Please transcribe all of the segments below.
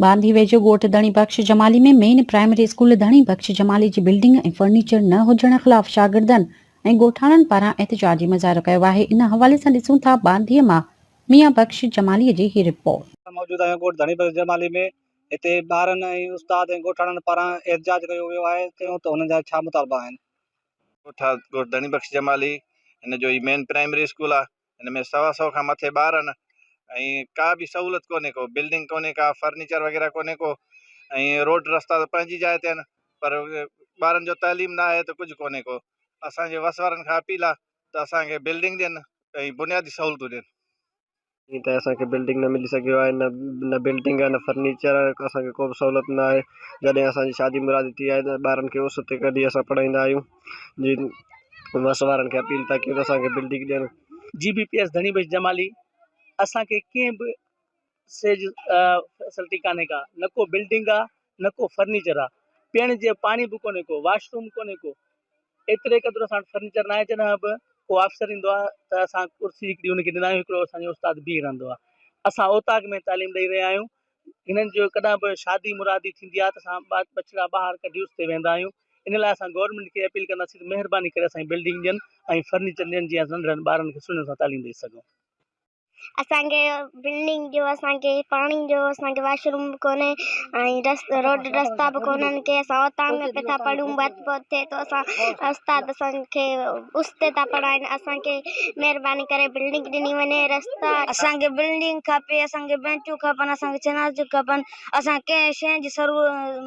ٻانڌي ويجهو ڳوٺ Dhani Bakhsh Jamali ۾ main primary school Dhani Bakhsh Jamali جي بلڊنگ ۽ فرنيچر نه هجڻ خلاف شاگردن ۽ ڳوٺاڻن پاران احتجاجي مظاهرو ڪيو آهي ان حوالي سان ڏسون ٿا ٻانڌي مان ميان بخش جمالي جي هي رپورٽ. اسان موجود آهيون ڳوٺ ڌڻي بخش جمالي ۾ هتي ٻارن ۽ استاد ۽ ڳوٺاڻن پاران احتجاج ڪيو ويو آهي ته انهن جا ڇا مطالبا آهن. ڳوٺ ڌڻي بخش جمالي هن جو هي مين پرائمري اسڪول آهي هن ۾ سوا سئو کان مٿي ٻار آهن ۽ ڪا به سهولت ڪونهي ڪو بلڊنگ ڪونهي ڪا فرنيچر وغيره ڪونهي ڪو ۽ روڊ رستا ته پنهنجي جاء تي آهن پر ٻارن جو تعليم نه آهي ته ڪجهه ڪونهي ڪو اسان جي وس وارن کان اپيل آهي ته اسان کي بلڊنگ ڏين ۽ بنيادي سهولتون ڏين. جيئن ته اسان کي بلڊنگ نه ملي سگهيو آهي نه نه بلڊنگ آهي نه فرنيچر آهي اسان کي ڪو به سهولت نه آهي جڏهن اسان جي شادي مرادي ٿي آهي ته ٻارن کي اس تي ڪڍي اسان پڙهائيندا آهيون جي وس وارن کي اپيل ٿا ڪيون ته اسان کي بلڊنگ ڏين. جي بي پي ايس ڌڻي بخش جمالي اسان کي ڪنهن به شيء جي فيسلٽي ڪانهي ڪا نه ڪو بلڊنگ آ نه ڪو فرنيچر آ پيئڻ جي پاڻي به ڪونهي ڪو واش روم ڪونهي ڪو ايتري قدر اسان وٽ فرنيچر ناهي جڏهن به ڪو آفيسر ايندو آ ته اسان ڪرسي هڪڙي ان کي ڏيندا آهيون هڪڙو اسان جو استاد بيهي رهندو آ اسان اوطاق ۾ تعليم ڏئي رهيا آهيون هنن جو ڪڏهن به شادي مرادي ٿيندي آهي ته اسان ٻچڙا ٻاهر ڪڍي اس تي ويندا آهيون ان لاء اسان گورنمينٽ کي اپيل ڪنداسين ته مهرباني ڪري اسان کي بلڊنگ ڏين ۽ فرنيچر ڏين جيئن اسان ننڍڙن ٻارن کي سهڻي سان تعليم ڏئي سگهون. اسان کي بلڊنگ ڏيو اسان کي پاڻي ڏيو اسان کي واش روم به ڪونهي ۽ رس روڊ رستا به ڪونهن ڪي اسان اوطاق ۾ پيا ٿا پڙهون ڀت پوت ٿئي ٿو اسان استاد اسان کي اس تي ٿا پڙهائين اسان کي مهرباني ڪري بلڊنگ ڏني وڃي رستا اسان کي بلڊنگ کپي اسان کي بينچون کپن اسان کي چناچون کپن اسان کي ڪنهن شيء جي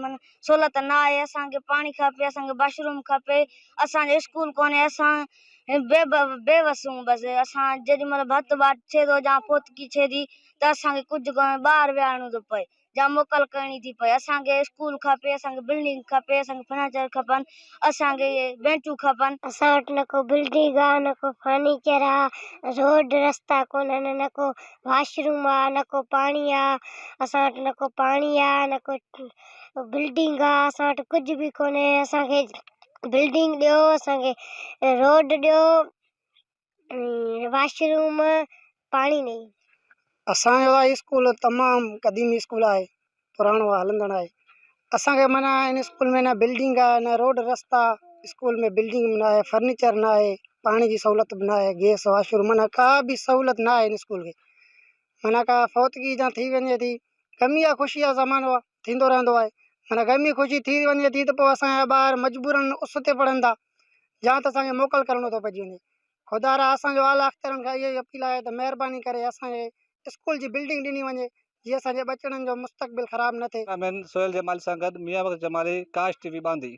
معنيٰ سهولت نه آهي اسان کي پاڻي کپي اسان کي واش روم کپي اسان جو اسڪول ڪونهي اسان بي بي وس آهيون بس اسان جيڏي مهل ڀت ٻاٽ ٿئي ٿو يا فوتگي ٿئي ٿي ته اسان کي ڪجهه ڪونهي ٻاهر ويهارڻو ٿو پئي جا موڪل ڪرڻي ٿي پئي اسان کي اسڪول کپي اسان کي بلڊنگ کپي اسان کي فرنيچر کپن اسان کي بينچون کپن. اسان وٽ نه ڪو بلڊنگ آ نه ڪو فرنيچر آ روڊ رستا ڪونهن نه ڪو واش روم آ نه ڪو پاڻي آ اسان وٽ نه ڪو پاڻي آ نه ڪو بلڊنگ آ اسان وٽ ڪجهه به ڪونهي اسان کي بلڊنگ ڏيو اسان کي روڊ ڏيو ۽ واش روم پاڻي نئي. اسان جو هي اسڪول تمام قديمي اسڪول آهي پراڻو آهي هلندڙ آهي اسان کي معنيٰ هن اسڪول ۾ نه بلڊنگ آهي نه روڊ رستا اسڪول ۾ بلڊنگ به ناهي فرنيچر ناهي پاڻي جي سهولت به ناهي گيس واش روم معنيٰ ڪا به سهولت ناهي هن اسڪول کي معنيٰ ڪا فوتگي جا ٿي وڃي ٿي غمي يا خوشي جا زمانو آهي ٿيندو رهندو آهي معنيٰ غمي خوشي ٿي وڃي ٿي ته پوء اسان جا ٻار مجبورن اس تي پڙهن ٿا يا ته اسان کي موڪل ڪرڻو ٿو پئجي وڃي. خدارا اسان جو اعليٰ اختيارن کان اهو ئي اپيل آهي ته مهرباني ڪري اسان کي اسڪول جي بلڊنگ ڏني وڃي جيئن اسان جي ٻچڙن جو مستقبل خراب نه ٿئي. ڪئميرا مين سهيل جمالي سان گڏ ميان بخش جمالي، ڪاش ٽي وي ٻانڌي.